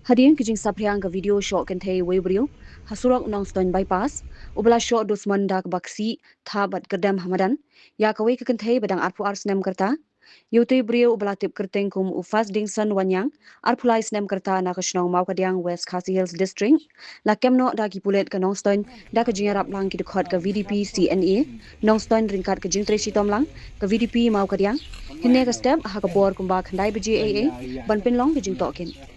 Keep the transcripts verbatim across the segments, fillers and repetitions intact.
Hadien ka jingsaphriang ka video shoh kynthei uwei u briew ha surok Nongstoiñ Bypass, uba la shoh dusmon da kaba ksih, thap bad kyrdem ha madan ïa kawei ka kynthei ba dang arphew ar snem ka rta. Ïa utei u briew uba la tip kyrteng kum u Fasdingson Wanniang, arphew lai snem ka rta, na ka shnong Mawkadiang, West Khasi Hills District, la kem noh da ki pulit ka Nongstoiñ da ka jingïarap lang ki dkhot ka V D P C N A Nongstoiñ ryngkat ka jingtrei shitom lang ka V D P Mawkadiang, hynne ka step ha ka por kumba khyndai baje eiei, ban pynlong ka jingtohkit.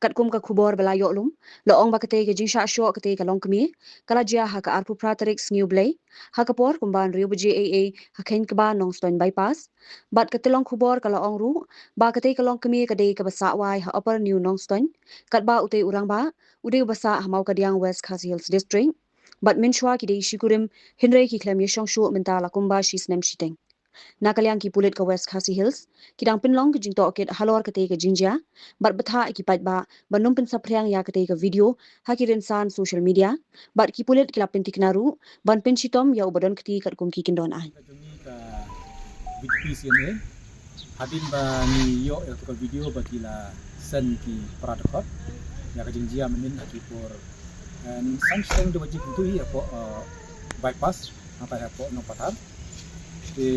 Katkum ka khubor ba la ïoh lum, la ong ba katei ka jingshah shoh katei ka longkmie ka la jia ha ka arphew phra tarik Sngi U Blei, ha ka por kumba hynriew baje eiei ha khein kba Nongstoiñ Bypass. Bad ka tyllong khubor ka la ong ruh ba katei ka longkmie ka dei kaba sah wai ha Upper New Nongstoiñ, katba utei u rangbah u dei uba sah ha Mawkadiang, West Khasi Hills District. Bad mynshuwa ki dei shi kurim, hynrei ki khlem ïashong shuh mynta la kumba shi snem shiteng. Na ka liang ki pulit ka West Khasi Hills, ki dang pynlong ka jingtohkit halor katei ka jingjia bad bthah ïa ki paidbah ban ym pynsaphriang ïa katei ka video ha ki rynsan social media, bad ki pulit ki la pynthikna ruh ban pynshitom ïa uba don kti katkum ki kyndon aiñ. Ka jong ngi ka V D P C N A, hadien ba ngi ïoh ïa ka video ba ki la send ki para dkhot ïa ka jingjia mynnin ha ki por, eh, san shiteng jong ka jingkyntu hi hapoh, eh, Bypass, nangta hapoh Nongpathar. Te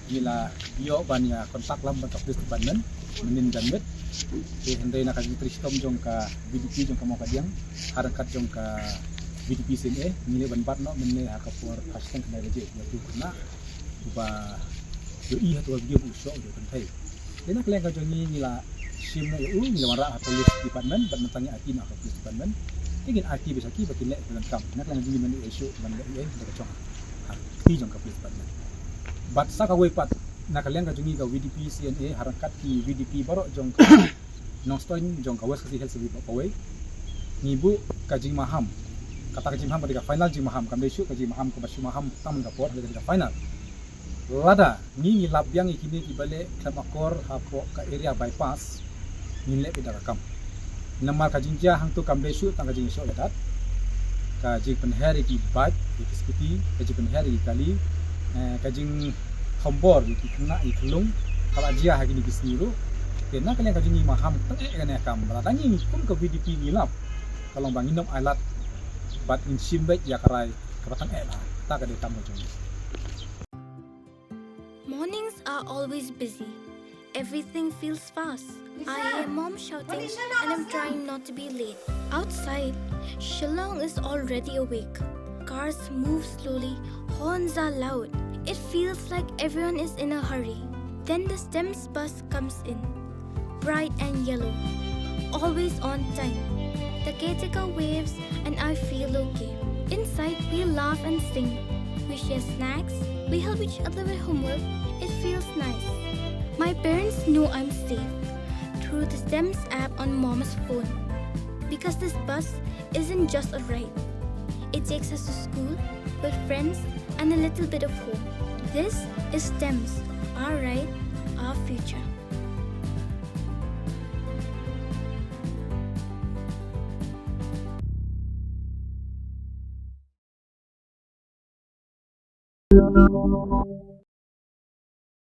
ngi la ïoh ban ïa contact lang bad ka police department mynnin janmiet. Te hynrei na ka jingtrei shitom jong ka V D P jong ka Mawkadiang, ha ryngkat jong ka V D P C N A, ngi leh ban bat noh mynne ha ka por phra shiteng khyndai baje, ïa uto u khynnah uba ïohi ha kato ka video ba u shoh ïa u kynthei. Te na ka liang ka jong ngi, ngi la shim noh ïa u, ngi la wanrah ha police department bad mynta ngi aiti noh ha ka police department. Te ngin aiti beit sha ki ba kin leh pyndonkam. Na ka liang ka jong ngi, mynne ïa shuh ban leh ïa da ka jong ha kti jong ka police department. Bad sa kawei pat, na ka liang ka jong ngi ka V D P C N A, ha ryngkat ki V D P baroh jong ka Nongstoiñ jong ka West Khasi Hills District ba kawei, ngi buh ka jingmaham. Kata ka jingmaham ka dei ka final jingmaham, kam dei shuh ka jingmaham kaba shu maham tang man ka por, ka dei ka final. Lada ngi, ngi lap biang ïa kine kiba leh khlem akor hapoh ka area Bypass, ngin leh beit da ka kam. Namar ka jingjia hangto kam dei shuh tang ka jingshoh ïadat, ka jingpynher ïa ki bike, ïa ki scooty, ka jingpynher ïa ki kali, eh, ka jingkhombor ïa ki khynnah ïa ki khyllung, ka la jia ha kine ki sngi ruh. Te na ka liang ka jong ngi maham tang eh ïa kane ka kam, lada ngi kum ka V D P ngi lap, ka long ba ngin ym ailad bad ngin shim beit ïa ka rai kaba tang eh la. Kata ka dei kam ka jong ngi. Mornings are always busy. Everything feels fast. I hear mom shouting and I'm trying not to be late. Outside, Shillong is already awake. Cars move slowly, horns are loud. It feels like everyone is in a hurry. Then the STEMS bus comes in, bright and yellow, always on time. The caretaker waves and I feel okay. Inside, we laugh and sing. We share snacks. We help each other with homework. It feels nice. My parents know I'm safe through the STEMS app on mom's phone. Because this bus isn't just a ride. It takes us to school, with friends, and a little bit of home. This is STEMS, our ride, our future.